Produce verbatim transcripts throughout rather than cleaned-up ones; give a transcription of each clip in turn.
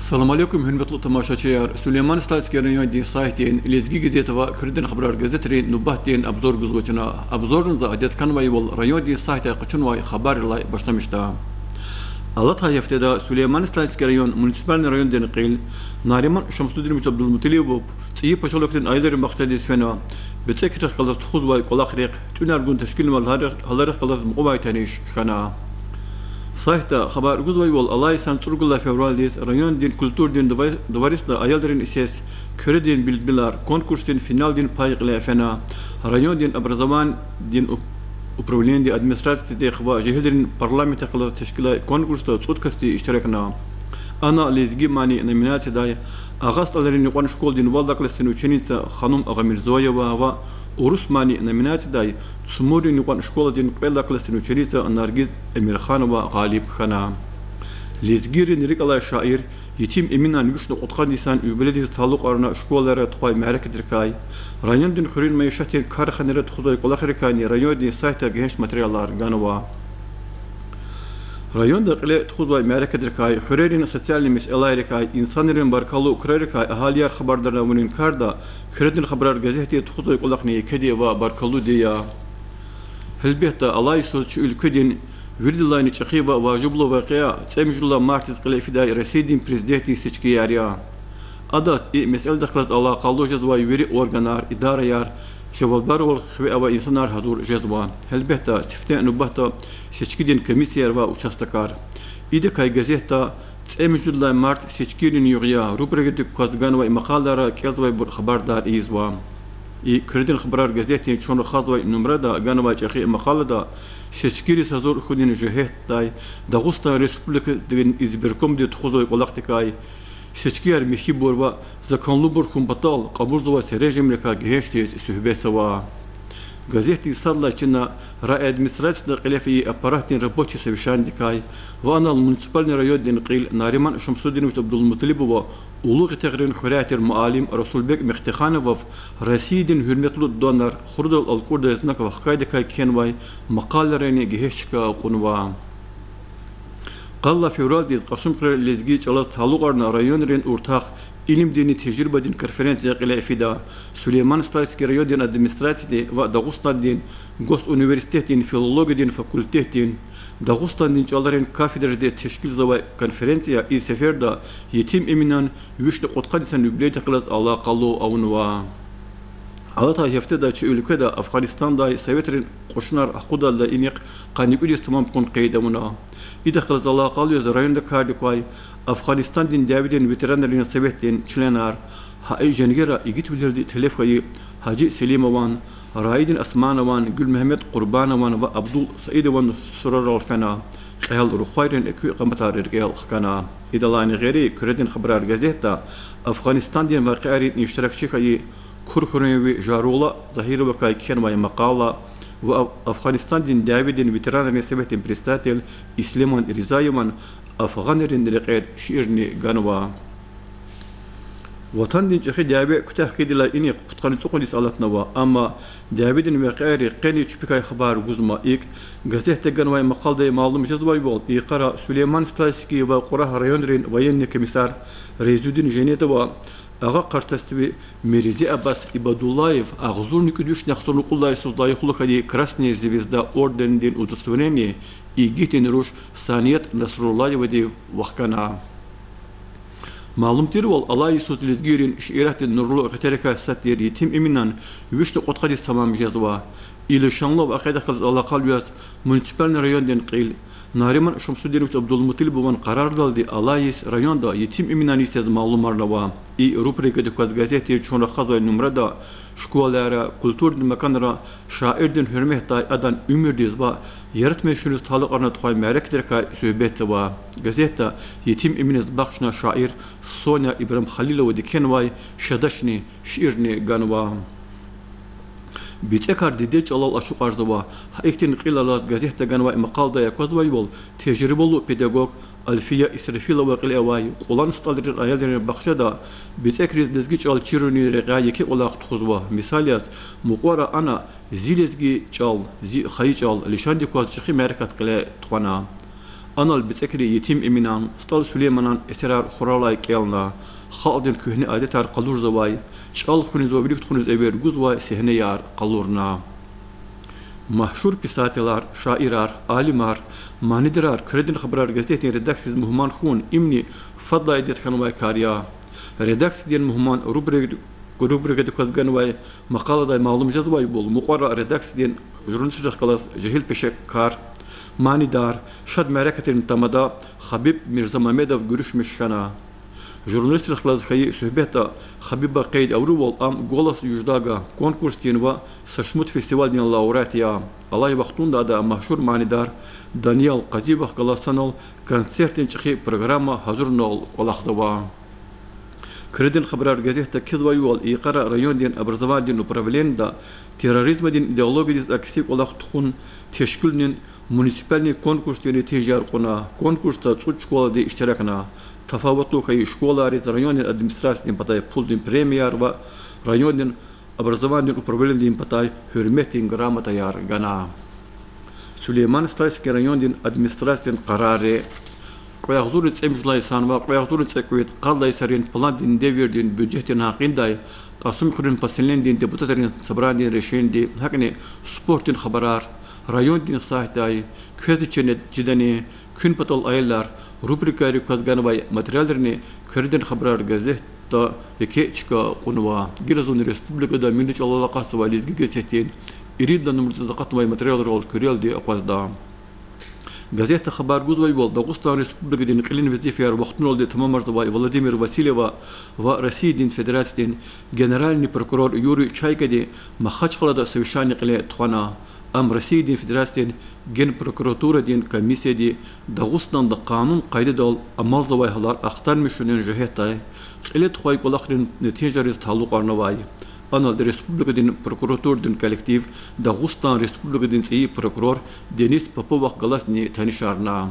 Салам алейкум, гьуьрметлу тамашачияр! Сулейман-Стальский райондин сайтдин Лезги газет ва Куьредин хабарар газетрин нубатдин обзор гузва чна. Обзорна за адет хьанвайвал райондин сайтдай къачунвай хабаррилай башламишда. Алатай гьафтеда Сулейман-Стальский район муниципальный райондин кьил Нариман Шамсудинович Абдулмуталибов цӀийи посёлокдин аялрин бахчадиз фена. БецӀекрихъ галаз тухузвай кӀвалахрихъ, тӀуьнар гун тешкилнавай гьаларихъ галаз мукьувай таниш хьана. Сайтда хабар гузвайвал, алай йисан цӀуругуьлай февралдиз райондин культурдин дворецда аялрин сес Куьредин билбилар конкурсдин финалдин пай кьиле фена. Райондин образованидин уп-, управленидин администрациядихъ ва жегьилрин парламентдихъ галаз тешкилай конкурсда цӀуд касди иштиракна. Ана Лезги мани номинациядай Агъа СтӀалрин юкьван школадин вад лагьай классдин ученица Ханум Агъамирзоева ва Урус мани номинациядай Цумуррин юкьван школадин кьвед лагьай классдин ученица Наргиз Эмирханова гъалиб хьана. Лезгийрин рикӀ алай шаир, Етим Эминан вишни кьудкъад йисан юбилейдиз талукьарна школайра тухвай мярекатрикай, райондин хуьруьн майишатдин карханайра тухузвай кӀвалахрикайни райондин сайтда гегьенш материалар ганва. Районда кьиле тухузвай мярекатрикай, хуьрерин социальный месэлайрикай, инсанрин баркаллу крарикай агьалияр хабардарна авунин карда Куьредин хабарар газетди тухузвай кӀвалахни екеди ва баркаллуди я. Гьелбетда, алай йисуз чи уьлкведин виридалайни чӀехи ва важиблу вакъиа цӀемуьжуьд лагьай мартдиз кьиле фидай Россиядин Президентдин сечкияр я. Адаз, и месэладихъ галаз алакъалу жезвай вири органар, идараяр, жавабдарвал хиве авай инсанар гьазур жезва. Гьелбетда, сифте нубатда сечкидин комиссияр ва участокар. Идакай газетда ЦӀемуьжуьд лагьай март сечкийрин югъ я рубрикадик кваз ганвай макъалайра кӀелзавайбур хабардар ийизва. И Куьредин хабарар газетдин чун рахазвай нумрада ганвай чӀехи макъалада сечкийриз гьазур хьунин жигьетдай Дагъустан Республикадин избиркомди тухузвай кӀвалахдикай, сечкияр михьибур ва законлубур хьун патал кьабулзавай серенжемрикай гегьеншдиз суьгьбетзава. Газетдиз сад лагьай чина райадминистрацияда кьиле фейи аппаратдин рабочий совещанидикай ва анал муниципальный райондин кьил Нариман Шамсудинович Абдулмуталибова Улугъ Ятагърин хуьряй тир муаллим Расулбек Мехтихановав Россиядин гьуьрметлу донор Хурудал Алкьурдай знак вахкайдакай кхьенвай макъалайрани гегьенш чка кьунва. Къад лагьай февралдиз Кьасумхуьрел лезги чӀалаз талукьарна районрин уртах илимдинни тежрибадин конференция кьиле фида Сулейман-Стальский райондин администрацияди ва Дагъустандин госуниверситетдин филологиядин факультетдин Дагъустандин чӀаларин кафедради тешкилзавай конференция и сеферда Етим Эминан вишни кьудкъад йисан юбилейдихъ галаз алакъалу авунва. Алатай гьафтеда чи уьлкведа Афгъанистандай советрин кьушунар акъудайдалай инихъ къанни кӀуьд йис тамам хьун къейд авуна. Идахъ галаз алакъалу яз районда кардик квай Афгъанистандин дяведин ветеранрин советдин членар, гьа и женгера игитвилелди телеф хьайи Гьажи Селимован, Раидин Османован, Гуьлмегьамед Къурбанован ва Абдул Саидован сурарал фена, кьегьал рухвайрин экуь къаматар рикӀел хкана. Идалайни гъейри, Куьредин хабарар газетда Афгъанистандин вакъиайрин иштиракчи хьайи Курхуьруьнви Жарула Загьировакай кхьенвай макъала ва Афгъанистандин дяведин ветеранрин советдин председатель Ислеман Ризаеван Афгъанрин рекьер шиирни ганва. Ватандин чӀехи дяве куьтягь хьайидалай инихъ пудкъанни цӀукьуд йис алатнава, амма дяведин вакъиайри къени чпикай хабар гузма. ИкӀ, газетда ганвай макъалада малум жезвайвал, и йикъара Сулейман-Стальский ва Кьурагь районрин военный комиссар Рейзудин Женетова агъа къартасви Мирзи-Аббас Ибадуллаев агъзурни кӀуьд вишни яхцӀурни кьуд лагьай йисуз лайихлу хьайи Красная звезда ордендин удостоверение игитдин руш Саният Насруллаевади вахкана. Малум тирвал, алай йисуз лезгийрин шииратдин нурлу гъетерикай сад тир Етим Эминан вишни кьудкъад йис тамам жезва. И лишанлу вакъиадихъ галаз алакъалу яз муниципальный райондин кьил Нариман Шамсудинович Абдулмуталибован къарардалди алай йис районда Етим Эминан йис яз малумарнава. И рубрикадик кваз газетдин чун рахазвай нумрада школайра, культурный маканра шаирдин гьуьрметдай адан уьмуьрдиз ва яратмишуниз талукьарна тухвай мярекатрикай суьгьбетзава. Газетда Етим Эминаз бахшна шаир Соня Ибрагьимхалиловади кхьенвай шадачни шиирни ганва. БецӀекар дидед чӀалал ачукьарзава. Гьа ихьтин кьил алаз газетда ганвай макъалада аквазвайвал, тежрибалу педагог Альфия Исрафилова кьиле авай Кьулан СтӀалрин аялрин бахчада бецӀекриз лезги чӀал чирунин рекьяй еке кӀвалах тухузва. Мисал яз, мукьвара ана Зи лезги чӀал, зи хайи чӀал лишандик кваз чӀехи мярекат кьиле тухвана. Анал бицӀекри Етим Эминан, СтӀал Сулейманан эсерар хуралай кӀелна, халкьдин куьгьне адетар къалурзавай, чӀал хуьнизва вилик тухуниз эвер гузвай сегьнеяр къалурна. Машгьур писателар, шаирар, алимар, манидарар Куьредин хабарар газетдин редакциядиз мугьман хьун имни фадлай адет хьанвай кар я. Редакциядин мугьман рубрик-, рубрикадик кваз ганвай макъаладай малум жезвайвал, мукьвара редакциядин журналистрихъ галаз жегьил пешекар, манидар, шад мярекатрин тамада Хабиб Мирзамамедов гуьруьшмиш хьана. Журналистрихъ галаз хьайи суьгьбетда Хабиба къейд авурвал, ам Голос Юждага конкурсдин ва Са шумуд фестивалдин лауреат я. Алай вахтунда ада машгьур манидар Даниял Къазиевахъ галаз санал концертдин чӀехи программа гьазурунал кӀвалахзава. Куьредин хабарар газетда кхьизвайвал, и йикъара райондин образованидин управленида терроризмдин идеологиядиз акси кӀвалах тухун тешкилунин муниципальный конкурсдин нетижаяр кьуна. Конкурсда цӀуд школади иштиракна. Тафаватлу хьайи школайриз райондин администрациядин патай пулдин премияр ва райондин образованидин управленидин патай гьуьрметдин грамотаяр гана. Сулейман-Стальский райондин администрациядин къарарри кьве агъзурни цӀемуьжуьд лагьай йисан ва кьве агъзурни цӀекӀуьд-къад лагьай йисарин пландин девирдин бюджетдин гьакъиндай Кьасумхуьруьн поселенидин депутатрин собранидин решениди, гьакӀни спортдин хабарар райондин сайтдай, квезни чене-, чидани, Куьн патал, аялар рубрикайрик кваз ганвай материалрини Куьредин хабарар газетда еке чка кьунва. Гила зун республикада милли чӀалал акъатзавай Лезги газетдин ирид лагьай нумрадиз акъатнавай материалрал куьрелди акъвазда. Газетда хабар гузвайвал, Дагъустан Республикадин кьилин везифаяр вахтуналди тамамарзавай Владимир Васильева ва Россиядин Федерациядин генеральный прокурор Юрий Чайкади Махачкъалада совещание кьиле тухвана. Ам Россиядин Федерациядин Генпрокуратурадин комиссияди Дагъустанда къанун къайдадал амалзавай гьалар ахтармишунин жигьетдай кьиле тухвай кӀвалахрин нетижайриз талукьарнавай. Анал республикадин прокуратурадин коллектив Дагъустан Республикадин цӀийи прокурор Денис Поповахъ галазни танишарна.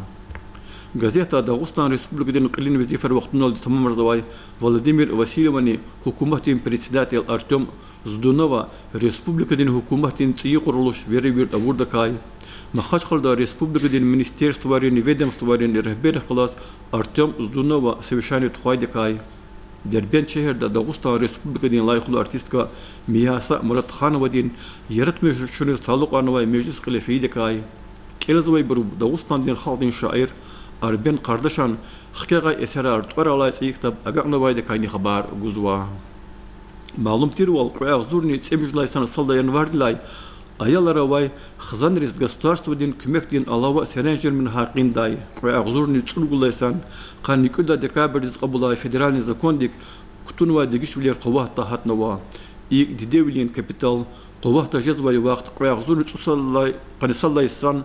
Газетда Дагъустан Республикадин кьилин везифаяр вахтуналди тамамарзавай Владимир Васильевани гьукуматдин председатель Артём Здунова республикадин гьукуматдин цӀийи къурулуш веревирд авурдакай, Махачкъалада республикадин министерствайрин, ведомствайрин регьберрихъ галаз Артём Здунова совещание тухвайдакай, Дербент шегьерда Дагъустан Республикадин лайихлу артистка Мияса Муратхановадин яратмишуниз талукьарнавай межлис кьиле фейидакай, кӀелзавайбуру Дагъустандин халкьдин шаир Арбен Къардашан хкягъай эсерар тӀвар алай цӀийи ктаб агакьнавайдакайни хабар гузва. Малум тирвал, кьве агъзурни цӀемуьжуьд лагьай йисан сада январдилай аялар авай хизанриз государстводин куьмекдин алава серенжемарунин гьакъиндай кьве агъзурни цӀуругуд лагьай йисан къанни кӀуьд лагьай декабрдиз кьабулай федеральный закондик кутунвай дегишвилер къуватда гьатнава. ИкӀ, дидевилин капитал къуватда жезвай вахт кьве агъзурни цӀусад лагьай, къанни сад лагьай йисан,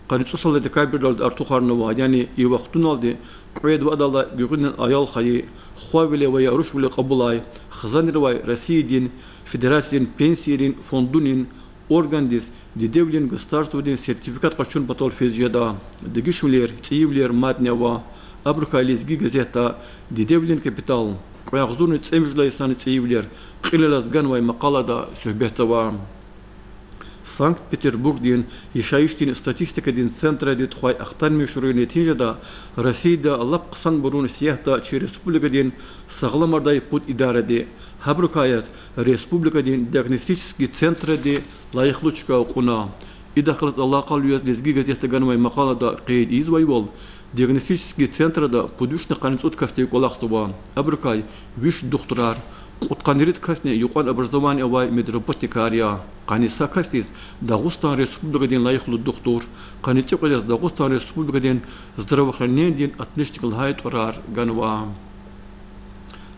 къанни цӀусад лагьай декабрдалди артухарнава, яни и вахтуналди кьвед-вад лагьай гуьгъуьнин аял хайи, хвавиле ва я рушвиле кьабулай, хизанривай Россиядин Федерациядин пенсийрин фондунин органдиз дидевилин государстводин сертификат къачун патал физ жеда. Дегишвилер, цӀийивилер мадни ава. Абурукай Лезги газетда Дидевилин капитал, кьве агъзурни цӀемуьжуьд лагьай йисан цӀийивилер кьилелаз ганвай макъалада суьгьбетзава. Санкт-Петербургдин яшайишдин статистикадин центради тухвай ахтармишунрин нетижада Россияда лап хъсанбурун сиягьда чи республикадин сагъламардай пуд идаради, гьабурукай яз республикадин диагностический центради лайихлу чка кьуна. Идахъ галаз алакъалу яз Лезги газетда ганвай макъалада къейд ийизвайвал, диагностический центрда пуд вишни къанни цӀуд касдив кӀвалахзава. Абурукай виш духтурар, кьудкъанни ирид касни юкьван образование авай медработникар я. Къанни са касдиз Дагъустан Республикадин лайихлу духтур, къанни цӀикьвед яз Дагъустан Республикадин здравоохранениедин отличник лагьай тӀварар ганва.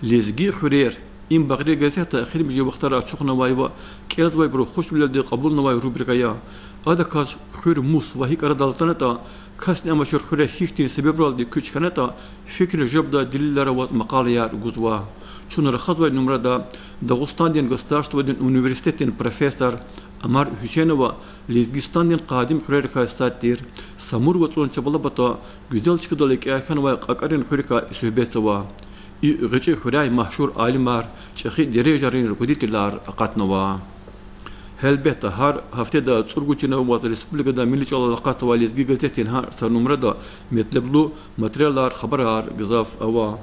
Лезги хуьрер— им багъри газетда эхиримжи вахтара ачухнавай ва кӀелзавайбуру хушвилелди кьабулнавай рубрика я. Адакай хуьр мус ва гьикӀ арадал атанатӀа, касни амачир хуьре гьихьтин себебралди куьч хьанатӀа, фикир жедай делилар аваз макъалаяр гузва. Чун рахазвай нумрада Дагъустандин государстводин университетдин профессор Амар Гьуьсейнова Лезгистандин къадим хуьрерикай сад тир Самур вацӀун чапла пата гуьзел чкадал экӀя хьанвай Кьакьарин хуьрикай суьгьбетзава. И гъвечӀи хуьряй машгьур алимар, чӀехи дережайрин руководителар акъатнава. Гьелбетда, гьар гьафтеда цӀуругуд чин аваз республикада милли чӀалал акъатзавай Лезги газетдин гьар са нумрада метлеблу материалар, хабарар гзаф ава.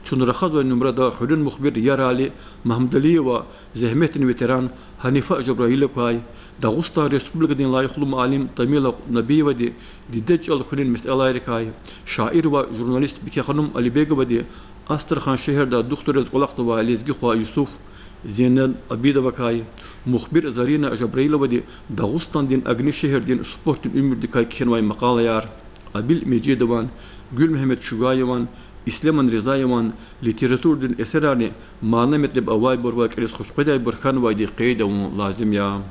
Чун рахазвай нумрада хуьруьн мухбир ярали Магьмудалиева, зегьметдин ветеран Гьанифа Жабраиловакай, Дагъустан Республикадин лайихлу муаллим Тамила Набиевади, дидед чӀал хуьнин месэлайрикай, шаир ва журналист Бикеханум Алибеговади, Астрахан шегьерда духтуриз кӀвалахзавай лезги хва Юсуф Зейнал Абидовакай, мухбир Зарина Жабраиловади Дагъустандин Агни шегьердин спортдин уьмуьрдикай кхьенвай макъалаяр, Абил Межидован, Гуьлмегьамед Шугаеван, Ислеман Ризаеван литературадин эсерарни мана-метлеб авайбур ва кӀелиз хуш къведайбур хьанвайди къейд авун лазим я.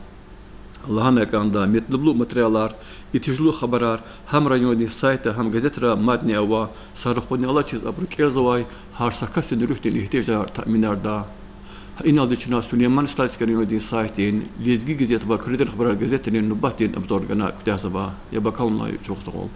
Лагьана кӀанда, метлеблу материалар, итижлу хабарар гьам райондин сайтда, гьам газетра мадни ава, са рахунни алачиз абуру кӀелзавай гьар са касдин руьгьдин игьтияжар таъминарда. Гьа иналди чна Сулейман-Стальский райондин сайтдин Лезги газет ва Куьредин хабарар газетрин нубатдин обзор гана куьтягьзава. Яб акалунай чухсагъул.